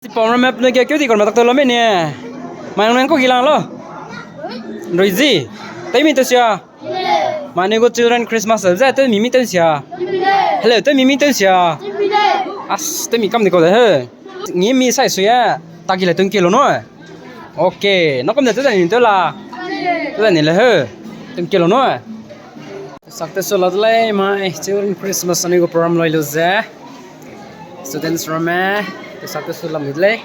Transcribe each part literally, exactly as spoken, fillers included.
Chipau ramme penui ge keu di kau ramme tak tew la me ne. Mai nang nang kau gi lang lo. Ruizi. Tew mi tew sia. Mai anui gu children Christmas ze tew mi mi tew sia. Hello, tew mi mi tew sia. As, tew mi kam di kau de he. Ngi mi sai sui e. Tagi le tungke lo no. Okay, na kum de tew da ni tew la. Tew da ni le he. Tungke lo no. Success la de lei mai, children Christmas anui gu program loi lu ze. Students ramme, success la mi de lei.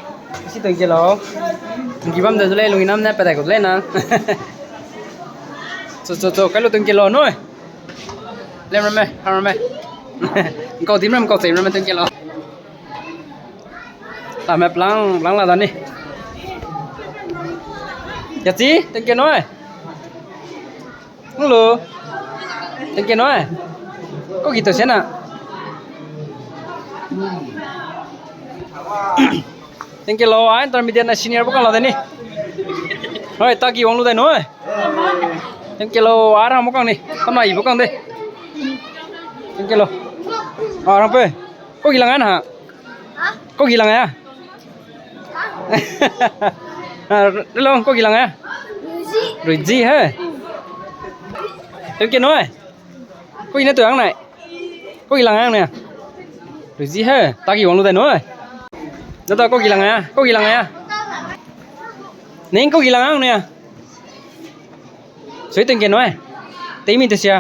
Si tungke lo. Ngi bam de lei, lungi nam ne pe dai gu de lei na. Cho, cho, cho, kai lu tungke lo noi. Lem ramme, ha ramme. Nkau dim ram, nkau chei ramme tungke lo. Tame plang, plang la da ni. Ya chi, tungke noi. Hello. Tungke noi. Kau gi tew sia na. Tungke lo, a intermediate na senior bu kang la de ni. Hoi, tagi wang lu dai noi. Tungke lo, a rang bu kang ni. Kam na i bu kang de. Tungke lo. A rang pe. Kau gi lang a na. Kau gi lang a. Ah, hello, kau gi lang a. Ruizi he. Tungke noi. Kau gi ne tew ang nai. Kau gi lang a ne. Ruizi he. Tagi wang lu dai noi. Dada kau gi lang a. Kau gi lang a. Ning kau gi lang a ne. Sui tungke noi. Tew mi tew sia.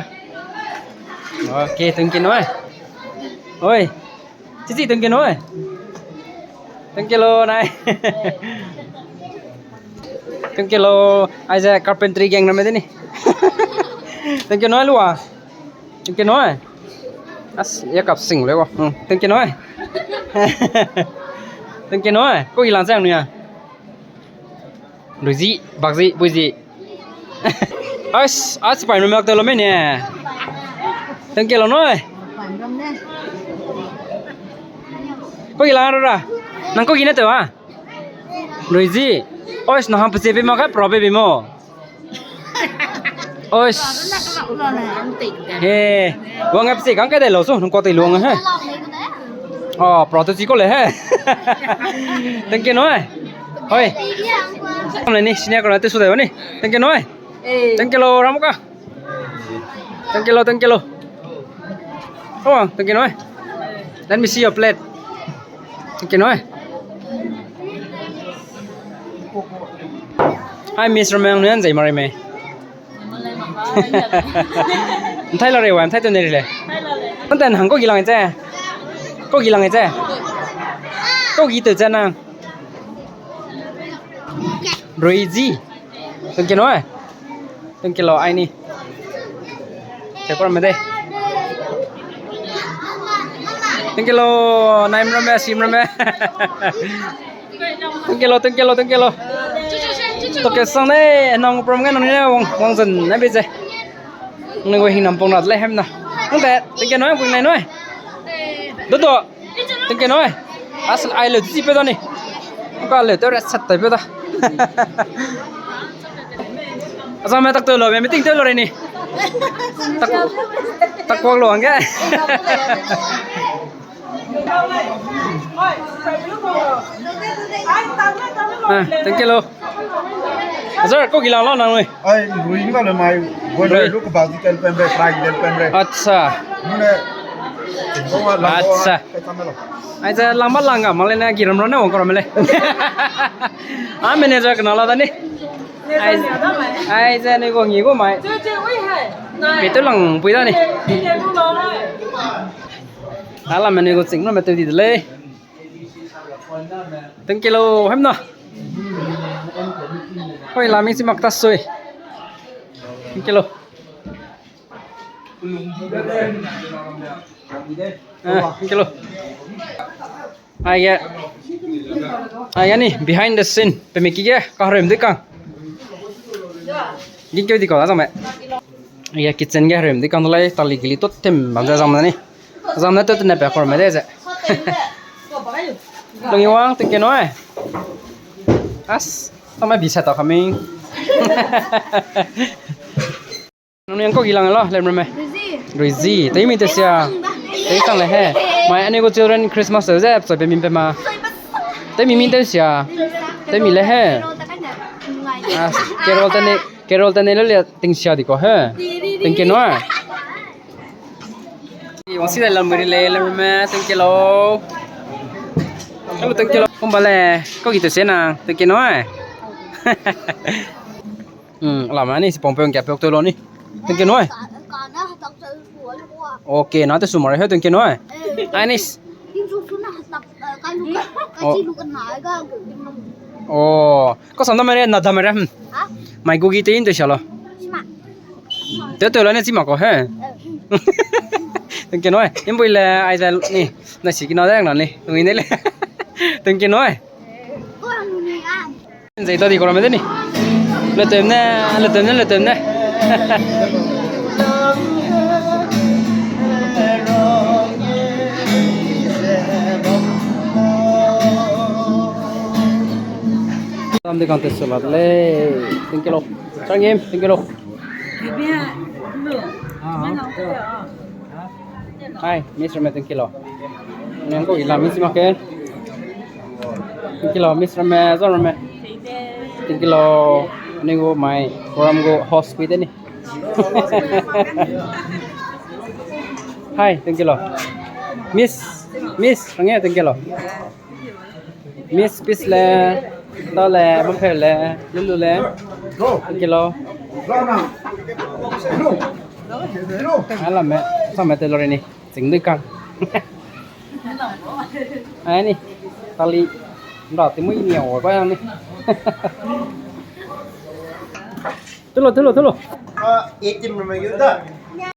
Okay, tungke noi. Oi. Chichi tungke noi. Tungke lo nai. Tungke lo. Aize carpentry gang ramme de ni. Tungke noi lua. Tungke noi. As, ya kap sing le wa. Hmm, tungke noi. Tungke noi. Kau gi lang zang nu ya. Ruizi, bakzi, buizi. As, as pai nu mak te lo me ne. Tungke lo noi. Kau gi lang ra. Nang kau gi ne tew ha. Ruizi. Ois, nang ham pese pe ma ka pro pe bi mo. Ois. He. Wang pese kang ka de lo so, nang kau te lo he. Oh, pro to chi ko le he. Tungke noi. Hoi. Kam le ni, senior ko na te su de ni. Tungke noi. Tungke lo, ram ka. Tungke lo, tungke lo. Oh, tungke noi. Let me see your plate. Tungke noi. Hi, Miss Romeo, nui an zai mari me. Nthai la re wa, nthai tu ne re le. Ntan hang kau gi lang ze. Kau gi lang ze. Kau gi tew ze nang. Ruizi. Tungke noi. Tungke lo, ai ni. Te por me de. Tungke lo, naim ramme, sim ramme. Tungke lo, tungke lo, tungke lo. To ke sang ne, nang prom nge nang ne wang, wang zan ne bi ze. Nang go hing nam pong na le hem na. Nang te, tungke noi, pung nai noi. Do do. Tungke noi. Asal ai le chi pe da ni. Ka le te re sat tai pe da. Azang me tak te lo, me meeting te lo re ni. Tak, tak kuak lo angge. Ah, tungke lo. Azar, kau gi lang lo nang nui. Ai, rui nga le mai. Rui. Lu ke ba di tel pembe, fry tel pembe. Acha. Mune. Acha. Ai ze lang ba lang ga, mang le na gi ram ram ne wang kau ram le. A manager kena la da ni. Ai, ai ze ne go ngi go mai. Pe tu lang pui da ni. Ala mene go ching na me tu di de lei. Tungke lo, hem na. Hoi, la mi si mak ta sui. Tungke lo. Ah, tungke lo. Aige, aige ni, behind the scene. Pe mi ki ge, ka rem de kang. Gin keu di kau da zang me. Aige kitchen ge rem de kang lei, tali gili tot tem bam ze zang me ni. Zang ne tot ne pe kor me de ze. Dong i wang, tungke noi. As, tama bi sa ta coming. Nang yang kau gi lang lo, lem ramme. Ruizi. Ruizi, tei mi te sia. Tei sang le he. Mai ani gu children Christmas ze, so pe min pe ma. Temi mi tewsia. Temi le he. Ah, Carol tane, Carol tane le le tingsia di ko he. Thank you no. Wangsi dai lam gari le, lam me, thank you lo. Hello, thank you lo. Kumba le, ko gitu se na, thank you no. Hmm, lam ani si pong pong kya pok to lo ni. Thank you no. Okay, na te sumar he, thank you no. Anis. Oh, ko sam da mere, na da mere, hmm. Mai gugi te in te sha lo. Te te lo ne chima ko he. Thank you no. Imbui le ai da ni. Na si kina da na ni. Ngui ne le. Thank you no. Nzei ta di ko ramme de ni. Letem ne, letem ne, letem ne. Tam de kante sulat le. Thank you lo. Changim, thank you lo. Hi, Miss Rame, thank you lo. Nang ko ila Miss Make. Thank you lo, Miss Rame, Zon Rame. Thank you lo. Ning go mai program go host kui de ni. Hi, thank you lo. Miss, Miss, Rame, thank you lo. Miss Peace le, da le, Mamphe le, Lulu le. Thank you lo. Ala me, sa me te lo re ni. Ching dui kang. Ai ni, tali, nda ti mui ni o ba ni. Tulo, tulo, tulo. Ah, eighteen me me yu da.